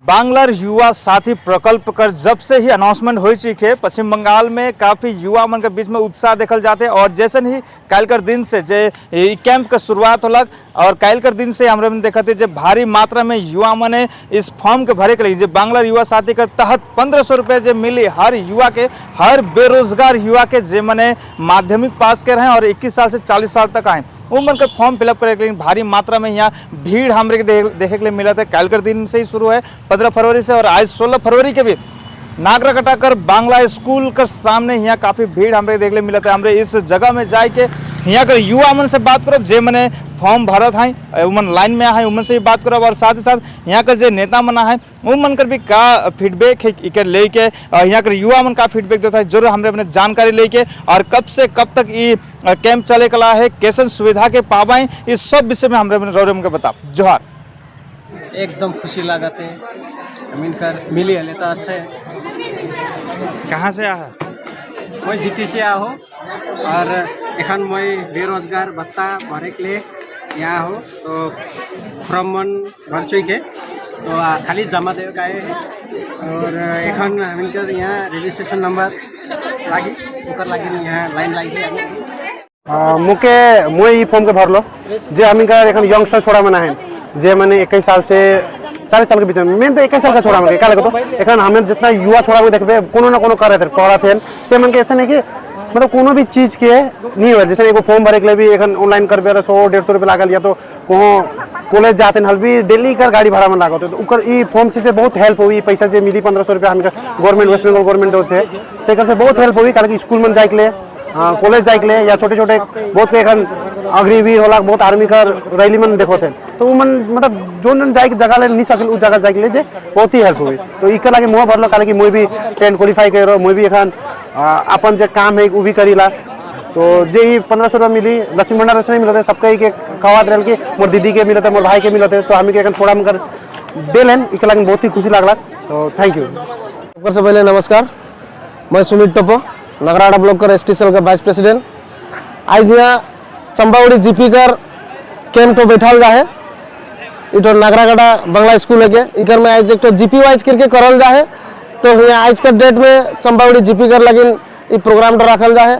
बांग्लार युवा साथी प्रकल्प कर जब से ही अनाउंसमेंट हो चुकी है, पश्चिम बंगाल में काफ़ी युवा मन के बीच में उत्साह देखल जाते हैं। और जैसे ही काल कर दिन से जे ई कैंप के शुरुआत होलक और काल कर दिन से हमरा देखते जे भारी मात्रा में युवा मने इस फॉर्म के भरे के लिए, जे बांग्ला युवा साथी के तहत 1500 रुपये जे मिली हर युवा के, हर बेरोजगार युवा के, जे मने माध्यमिक पास कर हैं और 21 साल से 40 साल तक आए, वो मन के फॉर्म फिलअप करे के लिए भारी मात्रा में यहाँ भीड़ हमरे के देखे के लिए मिला था। काल कर दिन से ही शुरू है, 15 फरवरी से, और आज 16 फरवरी के भी नागराकाटा कर बांग्ला स्कूल के सामने यहाँ काफ़ी भीड़ हमरे देख ले मिलत है। हमरे इस जगह में जाए के यहाँ कर युवा मन से बात करब, जे मने फॉर्म भरत हैं, उमन लाइन में आए, उमन से भी बात करब और साथ ही साथ यहाँ कर जे नेता मन है, उमन कर भी का फीडबैक है इकर लेके, यहाँ कर युवा मन का फीडबैक देता है, जरूर हमरे अपने जानकारी लेके और कब से कब तक ये कैंप चले कला है, कैसन सुविधा के पावाएं, इस सब विषय में हमरे अपने रौरे के बता। जोहार। एकदम खुशी लागत है। हम कर मिली हले तो अच्छा है। कहाँ से आया? मैं जीटी से आ हो और एखन मैं बेरोजगार भत्ता भरे के लिए यहाँ हो, तो फॉर्म मन भर चुके, तो खाली जमा देवे का आए है। और एखन हमन यहाँ रजिस्ट्रेशन नंबर लागी, ओकर लागी यहाँ लाइन लागी हामी। मुके मुई ई फॉर्म के भरलो जे हमी का एखन यंगस्टर छोड़ा मना है, जे माने 21 साल से 40 साल के बीच में। मेन तो 21 साल का छोड़ा में का लगे, तो एखन हमें जितना युवा छोड़ा में देखबे, कोनो ना कोनो करे थे, पढ़ा थे, से मन के ऐसे नहीं कि मतलब कोनो भी चीज के नहीं हो। जैसे एगो फॉर्म भरे के लिए भी एखन ऑनलाइन करबे तो 100-150 रुपये लागल, या तो कोनो कॉलेज जाते हल भी डेली कर गाड़ी भाड़ा में लागत, तो ओकर ई फॉर्म से बहुत हेल्प हुई। पैसा जे मिली 1500 रुपया हमके गवर्नमेंट, वेस्ट बंगाल गवर्नमेंट होते, से एकर से बहुत हेल्प हुई। कारण कि स्कूल में जाए के लिए, कॉलेज जाए के लिए या छोटे छोटे बहुत के एखन अग्निवीर होला, बहुत आर्मी का रैली मन देखो थे, तो वो मन मतलब जोन जाए के जगह ले नहीं सकिल, उ जगह जाए के लिए जे बहुत ही हेल्प हुई। तो इकर लागे मुँह भरलो, कारण कि मुई भी 10 क्वालिफाई करो, मुई भी एखन अपन जे काम है उ भी करीला। तो जे ई 1500 रुपया मिली, लक्ष्मी भंडार से नहीं मिलते, सबके के कहत रहल कि मोर दीदी के मिलते, मोर भाई के मिलते, तो हमी के एखन थोड़ा मगर देलन, इकर लागे बहुत ही खुशी लागला। तो thank you. सबसे पहले नमस्कार, मैं सुमित टोपो, नगराड़ा ब्लॉक कर एस टी सेल का वाइस प्रेसिडेंट। आज यहाँ चंपावड़ी जीपी कर कैंप तो बैठाल जा है। इटो नागराकाटा बांग्ला स्कूल है के इकर में आज एक तो जीपी वाइज करके करल जा है। तो यहाँ आज के डेट में चंपावड़ी जीपी कर लगिन ई प्रोग्राम तो रखल जा है।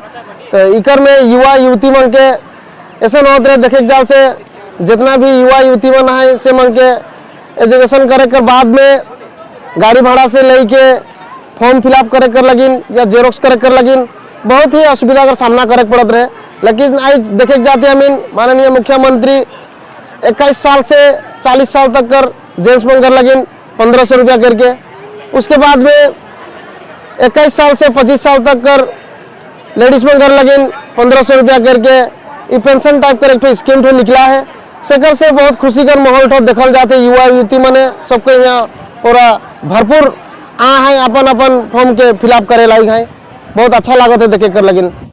तो इकर में युवा युवती मन के ऐसे न होत रहे, देखे जाल से जितना भी युवा युवती मन है, से मन के एजुकेशन करे के बाद में गाड़ी भाड़ा से लेके फॉर्म फिलअप करे कर लगिन या जेरोक्स करे कर लगिन बहुत ही असुविधा का सामना करे के पड़त रहे। लेकिन आज देखे जाते हमीन माननीय मुख्यमंत्री 21 साल से 40 साल तक कर जेंट्स मन कर लगिन 1500 रुपया करके, उसके बाद में 21 साल से 25 साल तक कर लेडीज मन कर लगिन 1500 रुपया करके, ये पेंशन टाइप कर एक ठो स्कीम ठो निकला है। सेकर से बहुत खुशी कर माहौल ठो देखल जाते। युवा युवती मने सबके यहाँ पूरा भरपूर आ है, अपन अपन फॉर्म के फिलअप करे लायक है। बहुत अच्छा लागत है देखे कर लगिन।